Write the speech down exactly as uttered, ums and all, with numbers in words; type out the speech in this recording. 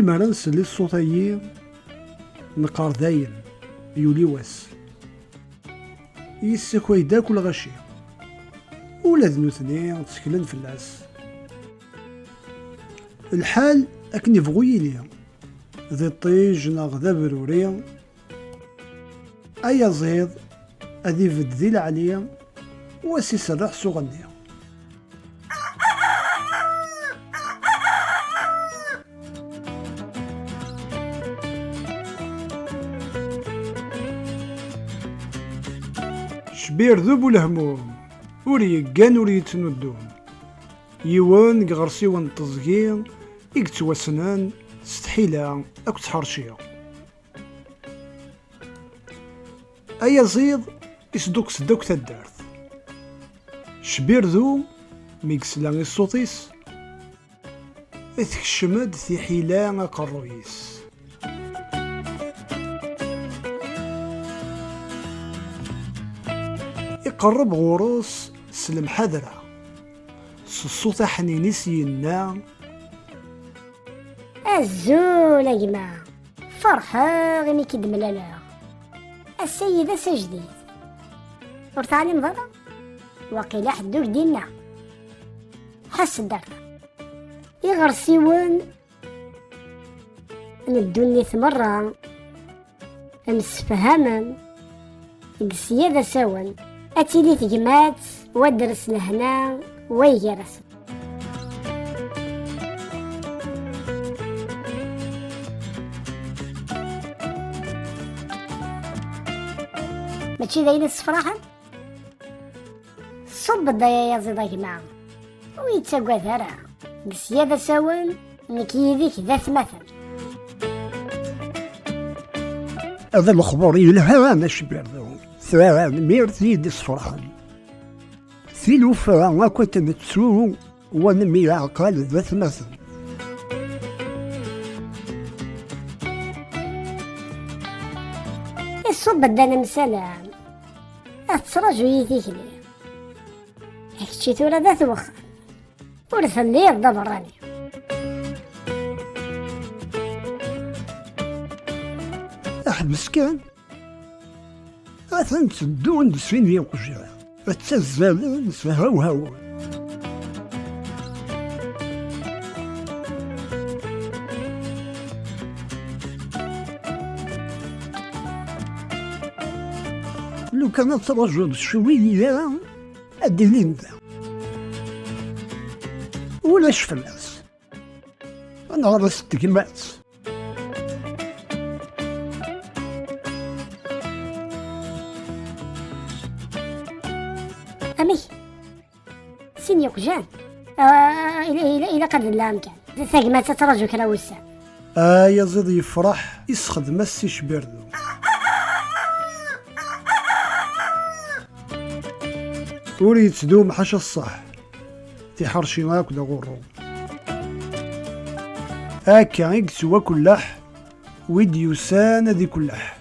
Mi ara nsel i ṣṣut-agi, neqqar dayen, yuli wass. Yessakay-d akk lɣaci. Ula d nutni tteklen fell-as. Lḥal akken ibɣu yili, d iṭij neɣ d abruri, ayaziḍ ad ibedd di leɛli, u ad s-iserreḥ s uɣenni. Cbirdu bu lehmum, ur yeggan ur yettnuddum. Yiwen deg iɣersiwen n teẓgi i yettwassnen s tḥila akked tḥerci. Ayaziḍ isdukkes-d akk taddart. Cbirdu, mi yesla i ṣṣut-is, tekcem-d tiḥila aqerruy-is. Iqerreb ɣur-s s lemḥadra. S ṣṣut aḥnin-is yenna: Azul a gma, ferḥeɣ imi k-id-mlaleɣ. Ass-agi d ass ajdid. Ur teɛlimeḍ ara? Waqila ḥedd ur k-d-inna. Ḥess-d ar da. Iɣersiwen n ddunit merra msefhamen deg sya d asawen, ad tili tegmat, wa dres lehna, wa iger-asen. Mačči d ayen issefraḥen? Ṣubb-d ay ayaziḍ a gma, ur yettagad ara. Deg sya d asawen, nekk yid-k d atmaten. Ad lexber yelhan a Cbirdu. Tanemmirt i yi-d-isferḥen. Tilufa akk ad nettu, wa nemyeɛqal d atmaten. Iṣubb-d ad nemsalam. Ad tettṛaju-yi tikli. Kečči tura d at wexxam. Ur telliḍ d aberrani. Ḥbes kan. Atan tteddun-d sin yiqjan. Ttazzalen s hawhawen. Lukan ad trajuḍ cwiya, ad d-ilin da. Ulac fell-as. Ad nɣer s tegmat. Amek? Sin yeqjan? Ah, ila-, ila-, ilaq ad nella amkan. Tagmat ad traǧu kra wussan. Ayaziḍ yefreḥ, isexdem-as si Cbirdu. Ur yettdum ḥaca ṣṣeḥ. Tiḥerci akk d aɣurru. Akka i yettwakelleḥ wi d-yusan ad ikelleḥ.